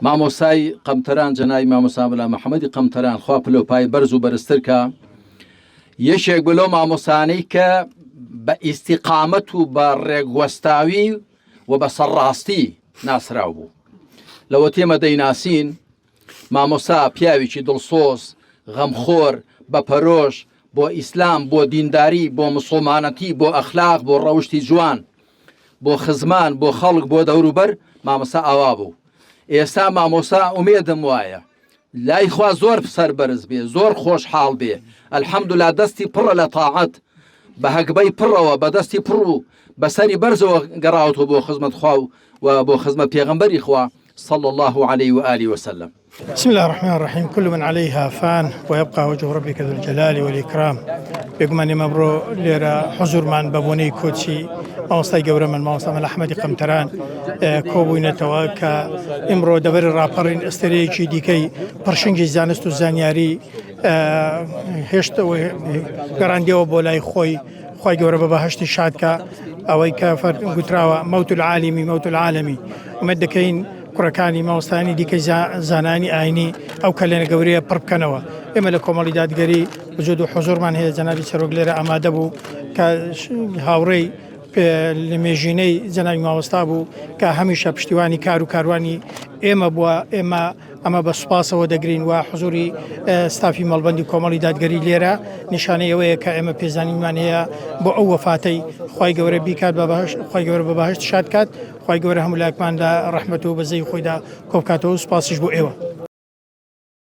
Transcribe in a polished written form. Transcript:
مامۆستای قەمتەران جەنابی مامۆستا مەلا محەممەدی قەمتەران خوا پلەوپای بەرز و بەرزتر کا یەکێک بوو لەو مامۆستانەی کە بە ئیستیقامەت و بە ڕێگوەستاوی و بە سەرڕاستی ناسراو بوو لەوە تێمە دەیناسین مامۆستا پیاوێکی دڵسۆز غەمخۆر بە پەرۆش بۆ ئیسلام بۆ دینداری بۆ مسلمانەتی بۆ ئەخلاق بۆ ڕەوشی جوان بۆ خزمان بۆ خەڵک بۆ دەوروبەر مامۆستا ئاوا بوو ئێستا مامۆستا ئومێدم وایە لای خوا زۆر سەربەرز بێ زۆر خۆشحاڵ بێ الحمدلله دەستی پڕە لە تاعەت بە هەگبەی پڕەوە بە دەستی پڕ و بەسەری بەرزەوە گەڕاوەتەوە بۆ خزمەت خوا و بۆ خزمەت پێغەمبەری خوا صلى الله عليه وآله وسلم. بسم الله الرحمن الرحیم كل من عليها فان ويبقى وجه ربك ذو الجلال والإكرام بێگومان ئێمە بڕۆ لێرە حزورمان بە بۆنەی کۆچی مامۆستای گەورە من مامۆستا مەلا ئەحمەدی قەمتەران کۆبووینەتەوە کە ئیمڕۆ دەبەری ڕاپەڕین ئەستێرەیەکی دیکەی پڕشنگی زانست و زانیاری هێشتەوە گەڕاندیەوە بۆ لای خۆی خی گەورە بە بەهشتی شادکە ئەوەی کە گوتراوە مەوت العالمی مەوت العالمی ئومێد دەکەین کوڕەکانی مامۆستایانی دیکەی زانایانی ئاینی ئەو کەلێنە گەورەیە پڕ بکەنەوە ئێمە لە کۆمەڵی دادگەری وجود و حزورمان هەیە جەنابی سەرۆک لێرە ئامادە بوو کە هاوڕێی لە مێژینەی جەنابی مامۆستا بوو کە هەمیشە پشتیوانی کار و کاروانی ئێمە بووە ئێمە ئەمە بە سوپاسەوە دەگرین و حزوری ستافی مەڵبەندی کۆمەڵی دادگەری لێرە نیشانەی ئەوەیە کە ئێمە پێزانینمان هەیە بۆ ئەو وەفاتەی خوای گەورە بیکات بە بەهەشت خوای گەورە بە بەهەشت شاد کات خوای گەورە هەموو لایەکمان لە ڕەحمەت و بەزەی خۆیدا کۆبکاتەوە سوپاسیش بۆ ئێوە.